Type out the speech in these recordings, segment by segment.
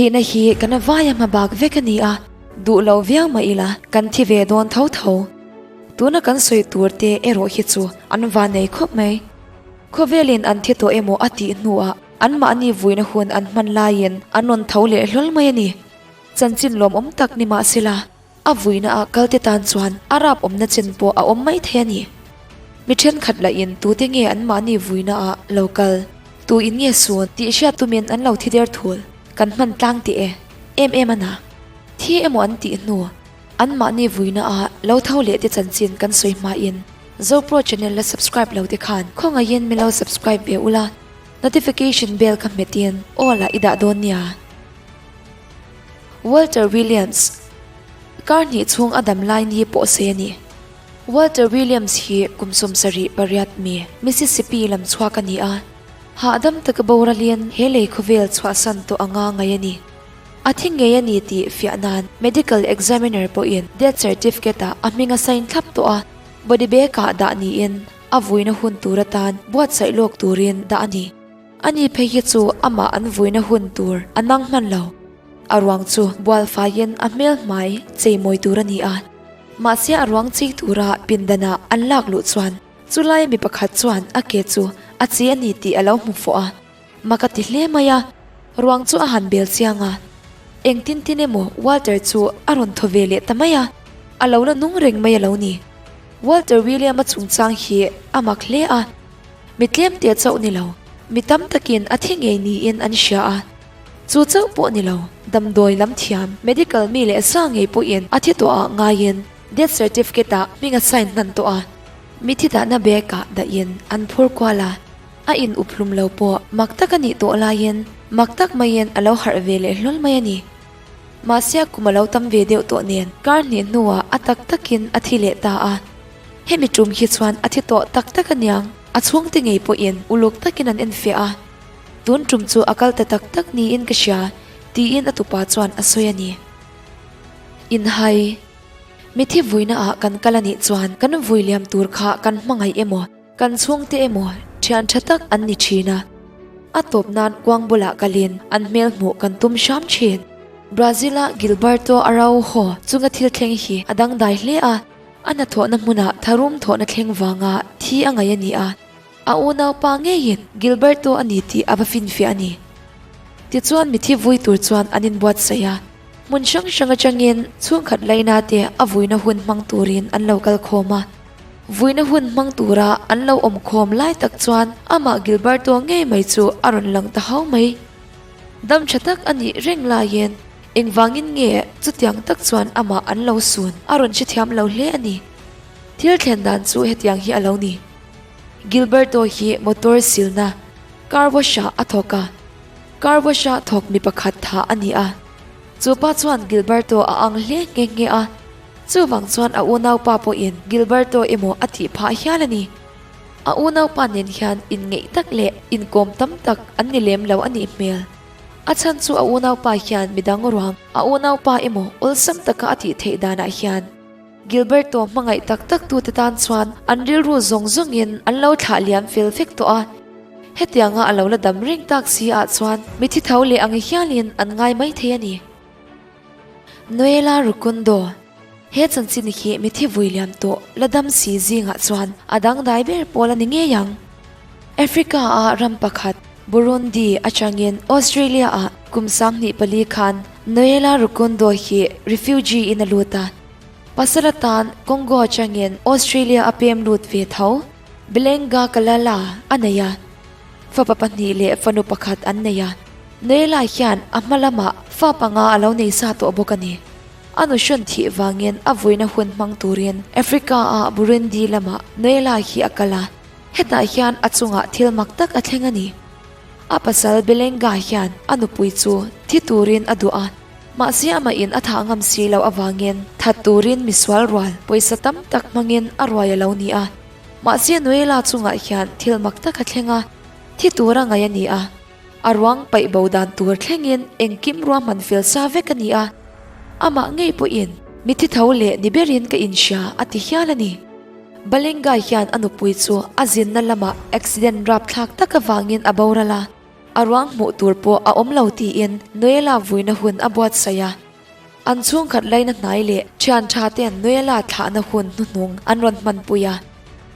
Thihna hi kan vaia hmabak vek a ni a, duh lo viau mah ila kan thi ve dawn tho tho. Tuna kan sawi tur te erawh hi chu an van nei khawp mai. Khawvelin an thi tawh emaw a tih hnuah anmahni vuina hun an hman laiin an rawn tho leh hlawl mai a ni. Chanchin lawmawm tak ni mah sela, A vuina ah kalte tan chuan a rap awmna chen pawh a awm mai thei a ni. Mi thenkhat lahin tute nge anmahni vuina ah lo kal, tu in nge sun tih hriat tumin an lo thi der thul, kan hman tlang teh e, em em a na. Thi emaw an tih hnu, anmahni vuina ah lo tho leh te chanchin kan sawi hmain Zopro channel la subscribe lo te khan khawngaihin min lo subscribe ve ula, notification bell kha hmetin aw lah i dah dawn nia. Walter Williams, Kar hnih chhung a dam lai ni pawh sei a ni. Walter Williams hi kum 78 mi Mississippi lam chhuak a ni a, hahdam taka boralin he lei khawvel chhuahsan tawh anga ngaih a ni. A thi ngei a ni tih fiah nan medical examiner pawhin death certificate ah a hming a sign thlap tawh a, body bag ah dah niin a vuina hun tur atan buatsaih lawk turin dah a ni. Ani phei hi chu amah an vuina hun tur a nang hman lo. A ruang chu bual faiin a hmel hmai chei mawi tur a ni a. Mahse a ruang chei tura pindanah an lak luh chuan chulai mi pakhat chuan a ke chu a chi a ni tih a lo hmu fawh a. Mak a ti hle mai a, ruang chu a han bel chiang a. Engtin tin emaw Walter chu a rawn thaw ve leh ta mai a, a lo la nung reng mai a lo ni. Walter William-a chungchang hi a mak hle a. Mi tlem te chauh ni lo, mi tam takin a thi ngei niin an hria a. Chu chauh pawh ni lo, damdawi lam thiam, medical mi leh sa ngei pawhin a thi tawh ah ngaiin death certificate ah hming a sign hnan tawh a. Mi thi dahna bag ah dahin an phur kual a, a in up hlum lo pawh mak tak a nih tawh laiin mak tak maiin a lo harh ve leh hlawl mai a ni. Mahse a kum a lo tam ve deuh tawh nen kar hnih hnuah a tak takin a thi leh ta a. Hemi tum hi chuan a thi tawh tak tak aniang, a chhungte ngei pawhin uluk takin an enfiah a. Tun tum chu a kal ta tak tak niin ka hria, tiin a tupa chuan a sawi a ni. Inhai, Mithi vuina ah kan kal anih chuan kan vui liam tur kha kan hmangaih emaw, kan chhungte emaw thian tha tak an ni thin a. A tawp nan kuang bulah kalin an hmel hmuh kan tum hram thin. Brazil-a Gilberto Araujo chunga thil thleng hi a dangdai hle a. A hnathawhna hmunah tharum thawhna thleng vanga thi a ngaih a ni a, a unaupa ngeiin Gilberto a ni tih a va finfiah a ni. Tichuan mithi vui tur chuan an inbuatsaih a, hmun hrang hrang atangin chhungkhat laina te a vuina hun hmang turin an lo kal khawm a. Vuina hun hmang tura an lo awm khawm lai tak chuan amah Gilberto ngei mai chu a rawn lang ta hau mai. Dam tha tak a nih reng laiin Engvangin nge chutiang tak chuan amah an lo sun a rawn hrethiam lo hle a ni. Thil thlen dan chu hetiang hi a lo ni. Gilberto hi motor silna car wash-ah a thawk a, car wash-a thawk mi pakhat tha a ni a. Chu pa chuan Gilberto a ang hle nghe nghe a, chuvang chuan a unaupa pawhin Gilberto emaw a tih phah hial a ni. A unaupa nen hian inngeih tak leh inkawm tam tak an ni lem lo a nih hmel. A chhan chu a unaupa hian midang ruang a unaupa emaw awlsam taka a tih theih danah hian Gilberto hmangaih tak tak tute tan chuan an rilru zawng zawngin an lo thlah liam fel vek tawh a. Hetianga a lo la dam reng tak si ah chuan mithi tho leh ang hialin an ngai mai thei a ni. Noela Rukundo, He chanchin hi mithi vui liam tawh la dam si zingah chuan a dangdai ber pawl a ni ngei ang. Africa a ram pakhat Burundi atangin Australia ah kum 24 khan Noela Rukundo hi refugee in a lut a. Pasal atan Congo atangin Australia a pem lut ve tho. Bilenga Kalala a nei a. Fapa pahnih leh fanu pakhat an nei a. Noela hian a hma lamah fa panga a lo nei sa tawh bawk a ni. A nuhrawn thih vangin a vuina hun hmang turin Africa ah Burundi lamah Noela hi a kal a. Hetah hian a chungah thil mak tak a thleng a ni. A pasal Belenga hian a nupui chu thi turin a duh a, mahse amahin a thah ngam si loh avangin that turin misual rual pawisa tam tak hmangin a ruai a lo ni a. Mahse Noela chungah hian thil mak tak a thleng a, thi tura ngaih a ni a. A ruang paih bo dan tur thlengin engkim ruahman fel sa vek a ni a, amah ngei pawhin mi thi tho leh ni berin ka inhria a ti hial a ni. Balengai hian a nupui chu a zinna lamah accident rapthlak tak avangin a boral a. A ruang hmuh tur pawh a awm lo tiin Noela vuina hun a buatsaih a. An chhungkhat laina hnai leh thian tha ten Noela thlahna hun hnuhnung an rawn hmanpui a.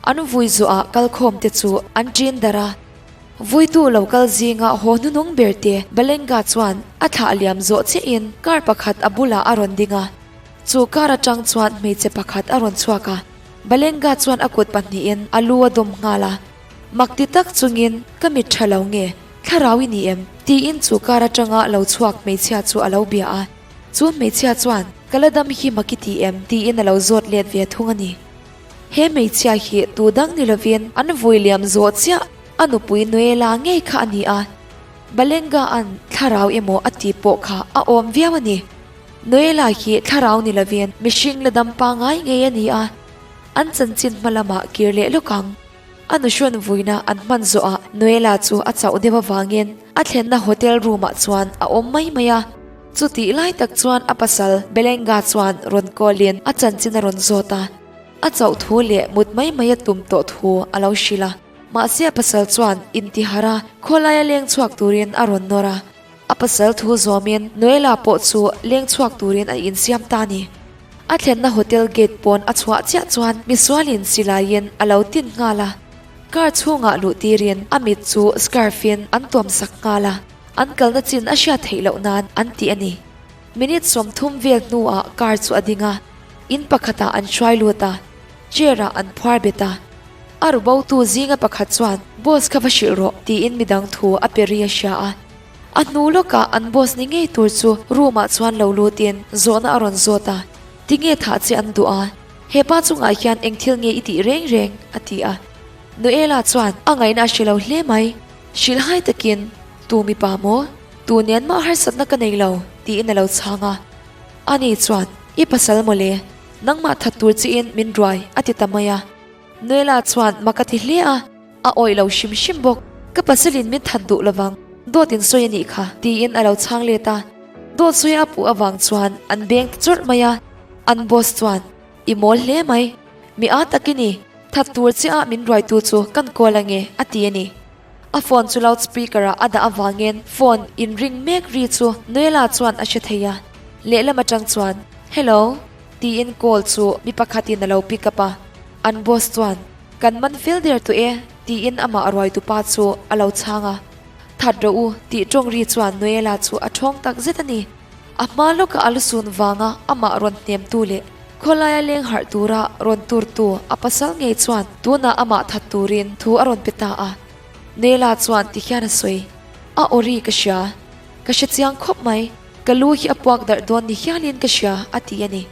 An vui zuah kalkhawm te chu an ṭin darh a. Vuitu lo kal zinga haw hnuhnung ber te Balenga chuan a thlah liam zawh chiahin car pakhat a bulah a rawn ding a. Chu car atang chuan hmeichhe pakhat a rawn chhuak a. Balenga chuan a kut pahnihin a lu a dawm nghal a. Mak ti tak chungin, Ka mit tha lo nge? Thlarau i ni em? Tiin chu car atanga lo chhuak hmeichhia chu a lo bia a. Chu hmeichhia chuan, Ka la dam hi mak i ti em? Tiin a lo zawt let ve thung a ni. He hmeichhia hi tu dang ni lovin an vui liam zawh chiah a nupui Noela ngei kha a ni a. Balenga an thlarau emaw a ti pawh kha a awm viau a ni. Noela hi thlarau ni lovin mihring la dam pangai ngei a ni a. An chanchin hma lamah kir leh lawk ang. A nuhrawn vuina an hman zawhah Noela chu a chauh deuh avangin a thlenna hotel room ah chuan a awm mai mai a. Chutih lai tak chuan a pasal Belenga chuan rawn call in a chanchin a rawn zawt a. A chauh thu leh mut mai mai a tum tawh thu a lo hrilh a. Mahse a pasal chuan intihar a khawlaia leng chhuak turin a rawn nawr a. A pasal thu zawmin Noela pawh chu leng chhuak turin a insiam ta a ni. A thlenna hotel gate pawn a chhuah chiah chuan misualin silaiin a lo tin nghal a. Car chhungah luh tirin a mit chu scarf in an tuam sak nghal a, an kalna chin a hriat theih loh nan an ti a ni. Minute 30 vel hnuah car chu a ding a, in pakhatah an hruai lut a, chair ah an phuar bet a. A ru botu zinga pakhat chuan boss kha va hrilh rawh tiin midang thu a pe ri a hria a. A hnu lawkah an boss ni ngei tur chu room ah chuan lo lutin zawhna a rawn zawt a, Tinge thah che an duh a? Hepa chungah hian eng thil nge i tih reng reng? a ti a. Noela chuan a ngaihna a hre lo hle mai. Hrilhhai takin, Tu mipa maw? Tu nen mah harsatna ka nei lo, tiin a lo chhang a. Ani chuan, I pasal mawle, nangmah that tur chiin min ruai, a ti ta mai a. Noela chuan mak a ti hle a. A awih lo hrim hrim bawk. Ka pasalin min that duh lovang, dawt in sawi a nih kha, tiin a lo chhang let a. Dawt sawi a puh avang chuan an beng ta chawrh mai a. An boss chuan, I mawl hle mai. Mi â tak i ni. That tur chiah a min ruaitu chu kan call ange, a ti a ni. A phone chu loud speaker ah a dah avangin phone in ring mek ri chu Noela chuan a hre thei a. Lehlam atang chuan, Hello, tiin call chu mi pakhatin a lo pick up a. An boss chuan, Kan man fel der tawh e, tiin amah ruaitupa chu a lo chhang a. That rawh u, tih tawng ri chuan Noela chu a thawng tak zet a ni. A hma lawka a lusun vanga amah rawn hnemtu leh khawlaia leng harh tura rawn turtu a pasal ngei chuan tunah amah that turin thu a rawn pe ta a. Noela chuan ti hian a sawi, A aw ri ka hria. Ka hre chiang khawp mai. Ka lu hi a puak darh dawn ni hialin ka hria, a ti a ni.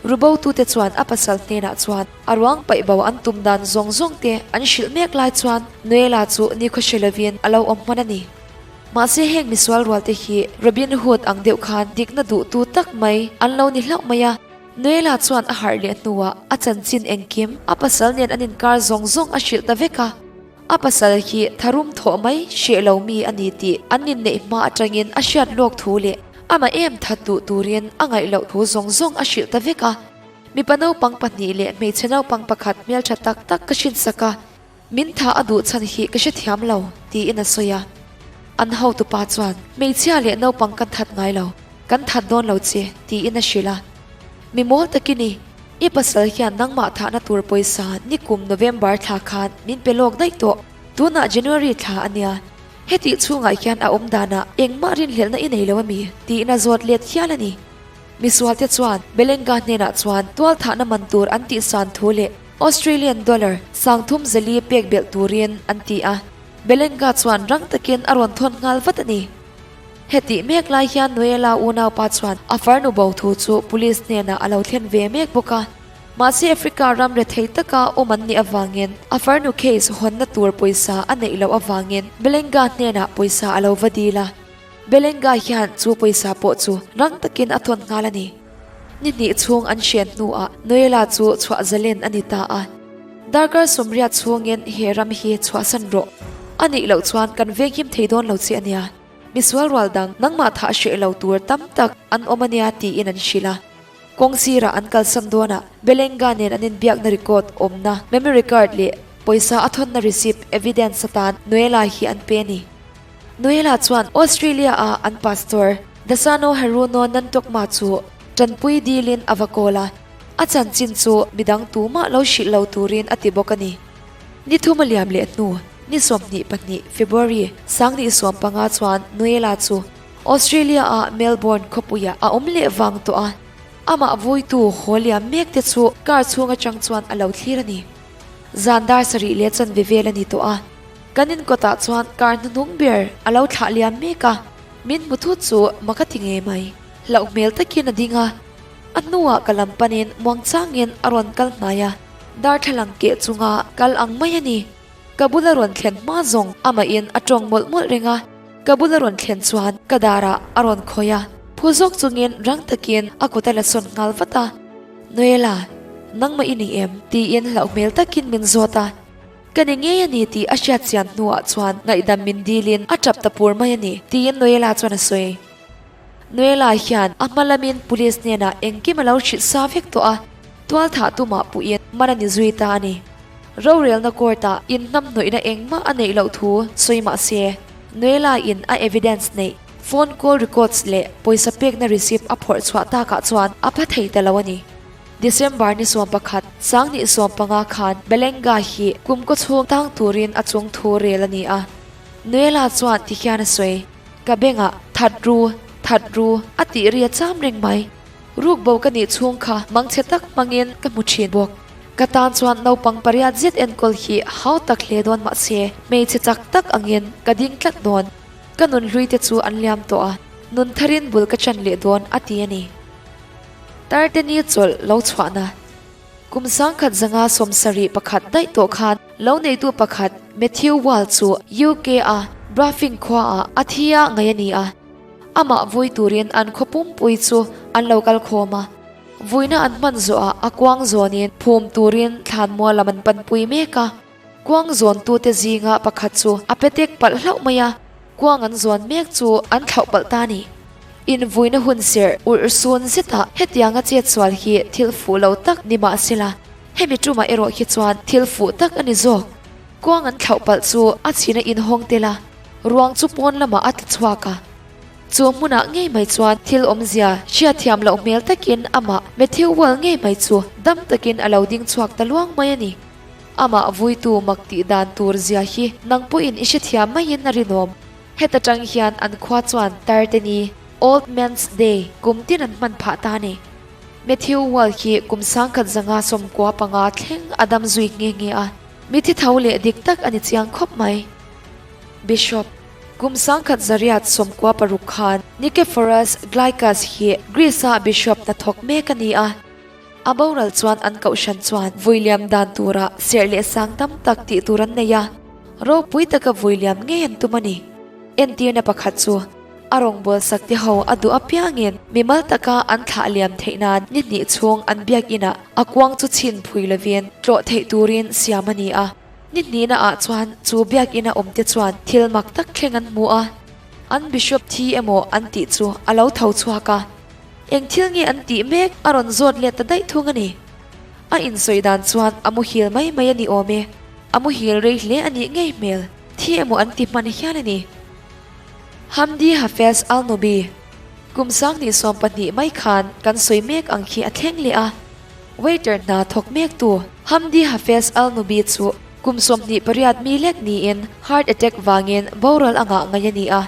Rubotute chuan a pasal hnenah chuan a ruang paih bo an tum dan zawng zawng te an hrilh mek lai chuan Noela chu nikhaw hre lovin a lo awm hman a ni. Mahse heng misual rual te hi Robin Hood ang deuh khan dikna duhtu tak mai an lo ni hlauh mai a. Noela chuan a harh leh hnuah a chanchin engkim a pasal nen an inkar zawng zawng a hrilh ta vek a. A pasal hi tharum thawh mai hreh lo mi a ni tih an inneih hma atangin a hriat lawk thu leh amah em that duh turin a ngaih loh thu zawng zawng a hrilh ta vek a. Mipa naupang pahnih leh hmeichhe naupang pakhat hmeltha tak tak ka hrinsak a, min tha a duh chhan hi ka hrethiam lo, tiin a sawi a. An hotupa chuan, Hmeichhia leh naupang kan that ngai lo, kan that dawn lo che, tiin a hrilh a. Mi mawl tak i ni. I pasal hian nangmah thahna tur pawisa nikum November thla khan min pe lawk daih tawh. Tunah January thla a nia. Hetih chhungah hian a awm danah engmah rinhlelhna i nei lo a mi? tiin a zawt let hial a ni. Misualte chuan Belenga hnenah chuan tual thahna man tur an tihsan thu leh Australian dollar 3000 zali pek belh turin an ti a. Belenga chuan rang takin a rawn thawn nghal vat a ni. Hetih mek lai hian Noela unaupa chuan a farnu bo thu chu police hnenah a lo thlen ve mek bawk a. Mahse Africa ram rethei taka awm an nih avangin a farnu case hawnna tur pawisa a neih loh avangin Belenga hnenah pawisa a lo va dil a. Belenga hian chu pawisa pawh chu rang takin a thawn nghal a ni. Ni hnih chhung an hren hnuah Noela chu chhuah zalen a ni ta a. Darkar 80 chhungin he ram hi chhuahsan rawh. A nih loh chuan kan venghim thei dawn lo che a nia. Misual rual dang nangmah thah hreh lo tur tam tak an awm a nia tiin an hrilh a. Kawng sirah an kalsan dawnah Belenga nen an inbiakna record awmna memory card leh pawisa a thawnna receipt evidence atan Noela hi an pe a ni. Noela chuan Australia-a an pastor Dasano Haruno Nantokma chu tanpui dilin a va kawl a, a chanchin chu midang tumah lo hrilh lo turin a ti bawk a ni. Ni thum a liam leh hnu, ni 22, February, 2015 chuan Noela chu Australia-a Melbourne khawpuiah a awm leh vang tawh a, amah vuitu haw liam mek te chu car chhung atang chuan a lo thlir a ni. Zan dar sarih leh chanve vel a ni tawh a, kan inkawtah chuan car hnuhnung ber a lo thlah liam mek a, min hmu thut chu mak a ti ngei mai. Hlauh hmel takin a ding a, a hnuah ka lam panin muangchangin a rawn kal hnai a, darthlalang keh chunga kal ang mai a ni. Ka bula rawn thlen hma zawng amahin a tawng mawlh mawlh reng a, ka bula rawn thlen chuan ka darah a rawn khawih a, phu zawk chungin rang takin a kut a la sawn nghal vat a, Noela, nangmah i ni em? tiin hlauh hmel takin min zawt a, ka ni ngei a ni tih a hriat chian hnuah chuan ngaihdam min dilin a tap ta pur mai a ni, tiin Noela chuan a sawi. Noela hian a hma lamin police hnenah engkim a lo hrilh sa vek tawh a, tualthah tumah puhin man a ni zui ta a ni. Rorelna court-ah inhnamhnawihna engmah a neih loh thu sawi mah se, Noela in a evidence neih, phone call records leh pawisa pekna receipt a phawrh chhuah takah chuan a pha thei ta lo a ni. December ni 11, 2015 khan Belenga hi kum kaw chhung tang turin a chung thu rel a ni a. Noela chuan ti hian a sawi. Ka bengah, That ru, that ru, a tih ri a cham reng mai. Ruk bo ka nih chhung kha mangchhe tak hmangin ka hmu thin bawk. Ka tan chuan naupang pariat zet enkawl hi hau tak hle dawn mahse hmeichhe chak tak angin ka ding tlat dawn. Ka nun hlui te chu an liam tawh a, nun tharin bul ka chan leh dawn a ti a ni. Tarte ni chawlh lo chhuahna. Kum 1971 daih tawh khan lo neitu pakhat Matthew Wall chu UK-a Brafing khuaah a thi a ngaih a ni a. Amah vui turin an khaw pumpui chu an lo kal khawm a. Vuina an hman zawhah a kuang zawnin phum turin thlanmual lam an panpui mek a. Kuang zawntute zinga pakhat chu a petek palh hlauh mai a, kuang an zawn mek chu an thlauh palh ta a ni. Invuina hun serh urh sun zetah hetianga chetsual hi thil fuh lo tak ni mah sela, hemi tumah erawh hi chuan thil fuh tak a ni zawk. Kuang an thlauh palh chu a chhin a inhawng tel a, ruang chu pawn lamah a tla chhuak a. Chu hmunah ngei mai chuan thil awmzia hriatthiam loh hmel takin amah Matthew Wall ngei mai chu dam takin a lo ding chhuak ta luang mai a ni. Amah vuitu mak tih dan tur zia hi nang pawhin i hrethiam maiin a rinawm. Heta tang hian an khua chuan Tarte Ni, Old Man's Day, kum tin an hman phah ta a ni. Matthew Wall hi kum 1995 thleng a dam zui nghe nghe a, mithi tho leh dik tak a ni chiang khawp mai. Bishop, Kum 1996 khan Nicephorus Glycas hi Greece-a Bishop hnathawk mek a ni a. A boral chuan an kohhran chuan vuiliam dan tura serh leh sang tam tak tih tur an nei a, ropui taka vuiliam ngei an tum a ni. Entirna pakhat chu a rawngbâwl sak te ho a duh apiangin mimal taka an thlah liam theih nan ni hnih chhung an biakinah a kuang chu chhin phui lovin tlawh theih turin siam a ni a. Ni hnihna ah chuan chu biakina awm te chuan thil mak tak thleng an hmu a, an bishop thi emaw an tih chu a lo tho chhuak a. Eng thil nge an tih mek a rawn zawt let ta daih thung a ni. A insawi dan chuan a muhil mai mai a ni awm e. A muhil rei hle a nih ngei hmel, thi emaw an ti hman hial a ni. Hamdi Hafez Al-Nubi, Kum 2012 mai khan kan sawi mek ang khi a thleng leh a. Waiter hna thawk mek tu Hamdi Hafez Al-Nubi chu kum 28 mi lek niin heart attack vangin boral a ngah ngaih a ni a.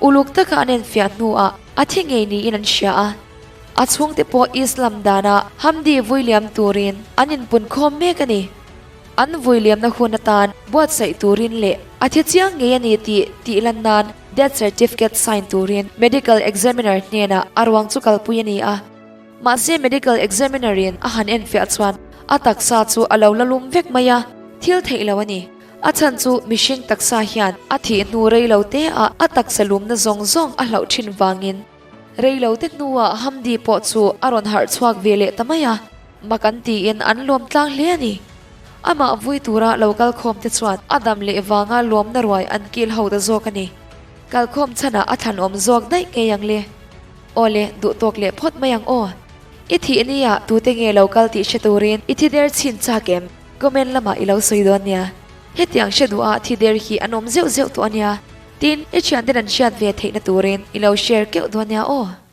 Uluk taka an enfiah hnuah a thi ngei niin an hria a, a chhungte pawh Islam dana Hamdi vuiliam turin an inpunkhawm mek a ni. An vuiliamna hun atan buatsaih turin leh a thi chiang ngei a ni tih tih lan nan death certificate sign turin medical examiner hnenah a ruang chu kalpui a ni a. Mahse medical examiner in a han enfiah chuan a taksa chu a lo la lum vek mai a, thil theih lo a ni. A chhan chu mihring taksa hian a thih hnu rei lo te ah a taksa lumna zawng zawng a hlauh thin vangin rei lo te hnuah Hamdi pawh chu a rawn harh chhuak ve leh ta mai a, mak an tiin an lawm tlang hle a ni. Amah vui tura lo kal khawm te chuan a dam leh vanga lawmna ruai an kil ho ta zawk a ni. Kalkhawm chhanah a thlanawm zawk daih ngei ang le. Awle, duh tawk leh phawt mai ang aw. I thih nia tute nge lo kal tih hre turin i thi der chhin chak em? Comment lamah i lo sawi dawn nia. Hetiang hre duha thi der hi an awm zeuh zeuh tawh a nia. Tin, i thianten an hriat ve theihna turin i lo share keuh dawn nia aw.